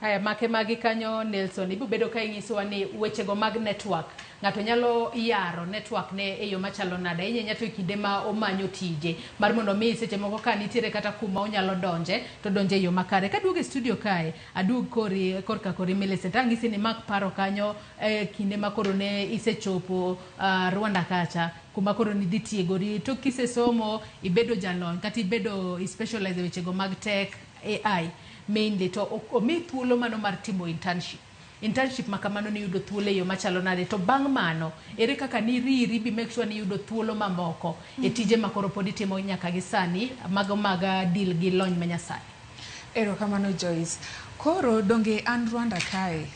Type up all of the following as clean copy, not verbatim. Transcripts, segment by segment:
Haya, make magi kanyo Nelson, ibo bedo ka inyisowa ni wechego mag network, ng'ato nyalo yaro network ne e yo machalo nade, ahinya ahinya to e kinde ma omanyo tije mar mondo mi seche moko ka nitiere kata kuma onyalo donje to donje e yo makare. Kaduogo e studio kae, aduog kori korka kori Millicent, ang'isi ni mak paro kanyo e kinde ma koro ne isechopo Rwanda kacha kuma koro nidhi tiegori tok kisesomo ibedo jalony kata ibedo i specialize e wechego mag tech AI mainly to omi thuolo mano mar timo internship. Internship ma kamano niyudo thuolo e yo machalo nade to bang' mano ere kaka niriri bi make sure ni iyudo thuolo mamoko e tije ma koro pod itimo nyaka gi sani mago mag deal gi lony manyasani? Erokamano, Joyce. Koro donge an Rwanda kae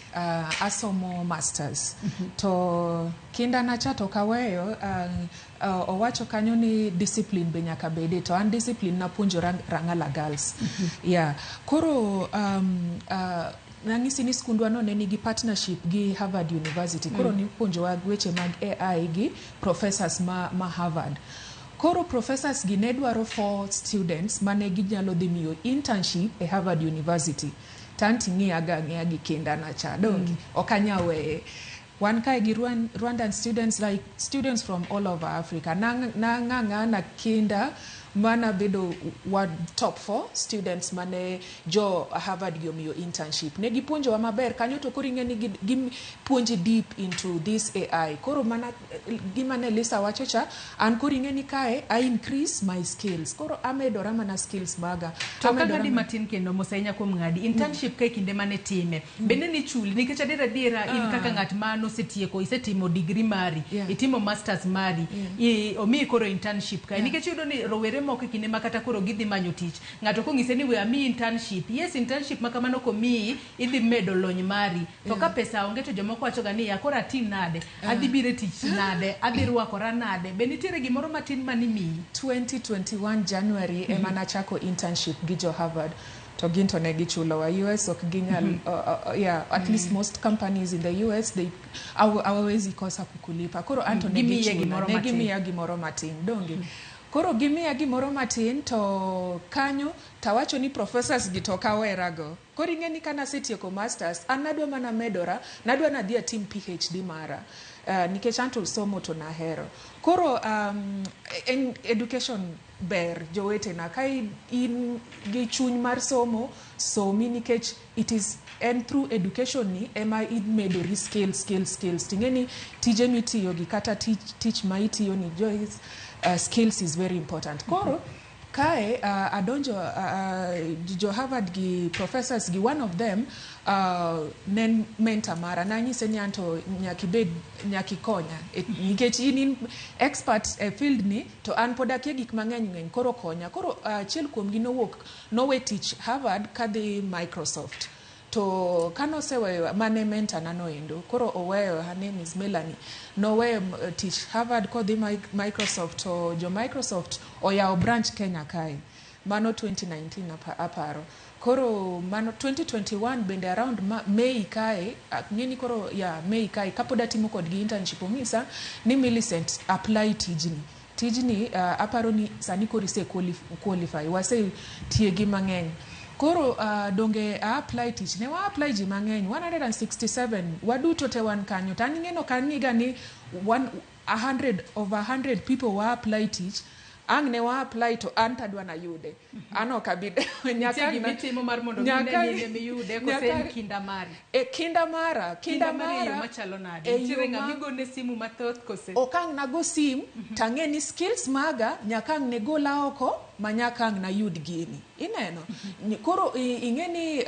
asomo masters to kinda na cha to ok aweyo. Owacho kanyo ni discipline be nyaka bede, to an discipline napuonjora Rang'ala Girls. Yeah. Koro nang'isi ni skundwa no ne nigi partnership gi Harvard University. Koro nipuonjowa weche mag AI gi professors ma Harvard. Koro professors gi ne dwaro four students mane ginyalo dhi miyo internship e Harvard University. To an ting'iyaga ang'iya gi kinda na cha, donge? Ok anya weye. Wan kae gi Rwandan students, like students from all over Africa. Nang'ang'ana kinda mana bedo wa top four students mane jo Harvard gi omiyo internship. Ne gipuonjowa maber kanyo, to koro ing'e ni gipuonji deep into this AI. Koro mana gima ne Lisa wacho cha, an koro ing'e ni kae I increase my skills. Koro amedora mana skills maga. To ka ng'adi matin kendo mos ahinya kuom ng'adi internship ka e kinde mane time bende nichuli? Nikech adiera adiera in kaka ng'at ma nosetieko, isetimo degree mari, itimo masters mari, omiyi koro internship kae, nikech iyudo ni rowere moko e kinde ma kata koro gidhi manyo tich, ng'ato kong'ise ni we amiyi internship, yes, internship ma kamano komiyi idhi medo lony mari, to ka pesa onge to jomoko wacho ga ni ya koro atim nade, adhi biro e tich nade, adhi rwakora nade? Be nitiere gimoro matin manimiyi? 2021 January ema nachako internship gi jo Harvard, to gin to ne gichulowa. US ok ginyal, yeah, at least most companies in the US, they hawawezi kosa kukulipa. Koro anto ne Gimiye gichula, gimoro ne matin. Gimiya gimoro matin, donge? Koro gimiya gimoro matin, to kanyo tawacho ni professors gi to ok awerago. Koro ing'e ni kanasetieko masters, an nadwa mana medora, nadwa nadhi atim PhD mara. Nikech anto somo to nahero. Koro en education ber, jowetena, ka in gi chuny mar somo, somi, nikech it is en through education ni ema imedori skills, skills, skills. Ting'e ni tije mitiyo gi kata tich ma itiyo ni, Joyce, skills is very important. Koro kae adonjo jo Harvard gi professors gi, one of them ne en mentor mara. Nanyise ni anto nyaka ibed, nyaka ikonya nikech in expert e field ni, to an pod akia gik mang'eny ng'eny, koro konya. Koro achiel kuomgi nowuok, nowe tich Harvard kadhi Microsoft, to kanoseweyo, mane mentor na noendo, koro oweyo, her name is Melanie, noweyo tich Harvard kodhi Microsoft, to jo Microsoft oyawo branch Kenya kae. Mano 2019 aparo. Koro mano 2021 bende around May kae, ng'eni koro ya May kae kapod atimo kodgi internship, ong'isa ni Millicent, apply tijni. Tijni aparo ni sani koro ise qualify, wase tiegi mang'eny. Koro donge a apply tich, ne wa apply ji mang'eny, 167 waduto te wan kanyo. To an ing'eno ok ang'iga ni one, 100 over 100 people wa apply tich, ang' ne wa apply to an tadwa nayude, an ok abi nyaka Nitie gimitimo mar mondo gine ni in emiyude kose en kinda mari? E kinda mara, kinda Kinda mari e yo mara machalo nade? E Nitiere yo ng'ama igone simu mathoth kose? Ok ang' nago sim, tang'e ni skills maga nyaka ang' ne gola oko ma nyaka ang' nayud gini. Ineno? Koro ing'e ni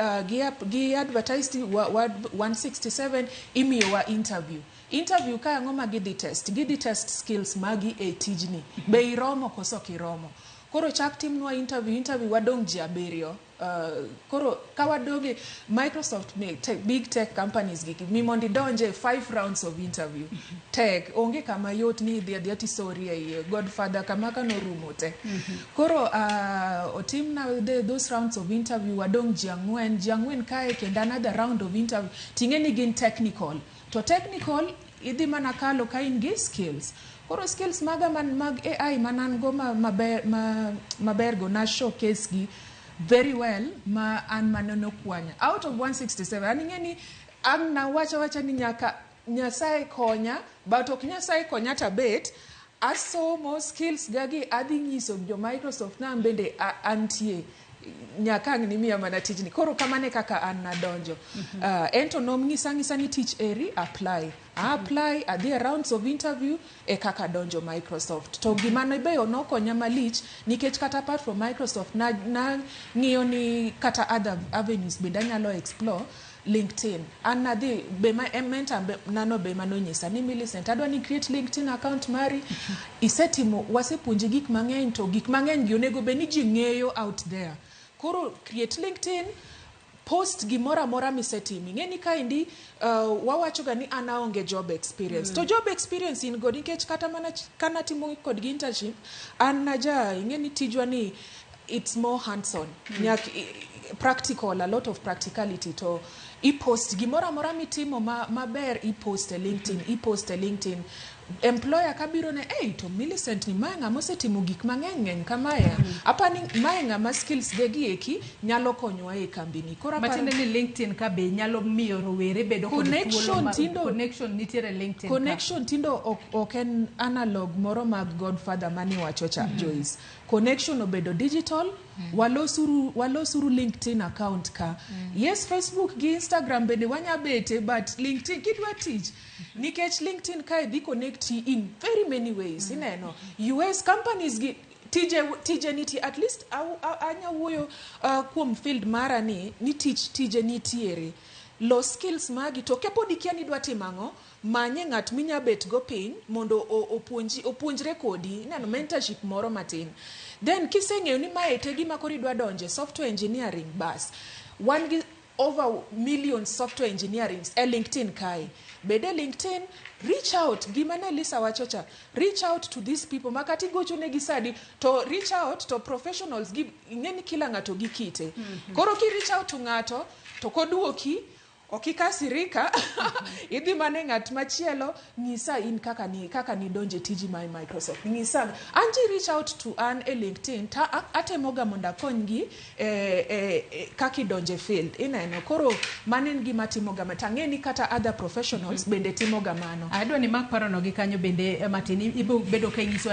gi advertise wa 167, imiyowa interview. Interview ka ang'o ma gidhi test? Gidhi test skills magi e tijni. Be iromo koso ok iromo? Koro chak timnwa interview, interview wadong' ji abiriyo. Koro ka wadoge Microsoft me, big tech companies gi mi mondo idonje five rounds of interview tek, onge kama yot ni idhi adhiya tisori e iye godfather kama ka norumo te. Koro otimna those rounds of interview, wadong' ji ang'wen, ji ang'wen kae kendo another round of interview. Ting'e ni gin technical, to technical idhi mana kalo ka in gi skills. Koro skills maga man, mag AI manan go maber, maber go na showcase gi. very well ma an mane nokwanya out of 167. An ing'e ni ang' nawacho awacha ni nyaka Nyasaye konya, but ok Nyasaye konya tabet asomo skills gagi adhi nyiso jo Microsoft na an bende antie nyaka ang' nimiya mana tijni. Koro kamano e kaka an nadonjo. En to nong'isa ang'isa ni tich eri, apply. A apply, adhi e rounds of interview e kaka donjo Microsoft. To gima ne be nokonya malich nikech kata apart from Microsoft na ng'iyo ni kata other avenues bende anyalo explore LinkedIn. An nadhi be ma mentor be, nano be manonyisa ni, "Millicent, adwa ni create LinkedIn account mari. Isetimo, wasepuonji gik mang'eny, to gik mang'eny gi onego bed ni ji ng'eyo out there. Koro create LinkedIn, post gimoro amora misetimo." Ing'e ni kaendi wawacho ga ni an aonge job experience. To job experience in go nikech kata mana kanatimo kodgi internship, an naja ing'e ni tijwa ni it's more hands on. Practical, a lot of practicality. To ipost gimoro amora mitimo maber, ipost e LinkedIn, ipost e LinkedIn. Employer kabiro ne, "Hey, to Millicent ni mae ng'ama osetimo gik mang'eny ng'eny kamae. Apani mae ng'ama skills ge gi eki nyalo konyowa e kambini." Koro aparo Matiende ni LinkedIn ka be nyalo miyo rowere bedo kod thuolo Connection connection nitiere LinkedIn ka. Connection tindo ok en analog moro mag godfather maniwacho cha, Joyce. Connection obedo digital. Walosuru LinkedIn account ka. Yes, Facebook gi Instagram bende wanya bete, but LinkedIn kidwa tich, nikech LinkedIn kae dhi connect in very many ways. Ineno US companies gi tije nitie. At least anya wuoyo kuom field mara ni tich tije nitiere. Los skills magi, to kapod ikia ni idwa timo ang'o, manye ng'at minya bet go piny mondo opuonji, opuonjre kodi. Ineno, mentorship moro matin. Then kiseng'eyo ni mae te gima koro idwa donje software engineering, bas wan gi over million software engineering e LinkedIn kae. Bed e LinkedIn, reach out. Gima ne Lisa wacho cha, reach out to these people ma kata igochonegi sadi to reach out to professionals gi. Ing'e ni kila ng'ato gi kite. Koro ki reach out to ng'ato to koduoki, ok ikasirika, idhi mana e ng'at machielo. Ng'isa in kaka nidonje tiji mar Microsoft. Ng'isa an ji reach out to an e LinkedIn ta atemoga mondo akonygi e kaka idonje field. Ineno, koro mano en gima timoga ma tang'e ni kata other professionals bende timoga mano. Adwa ni mak parono gi kanyo bende matin, ibo bedo ka inyisowa ni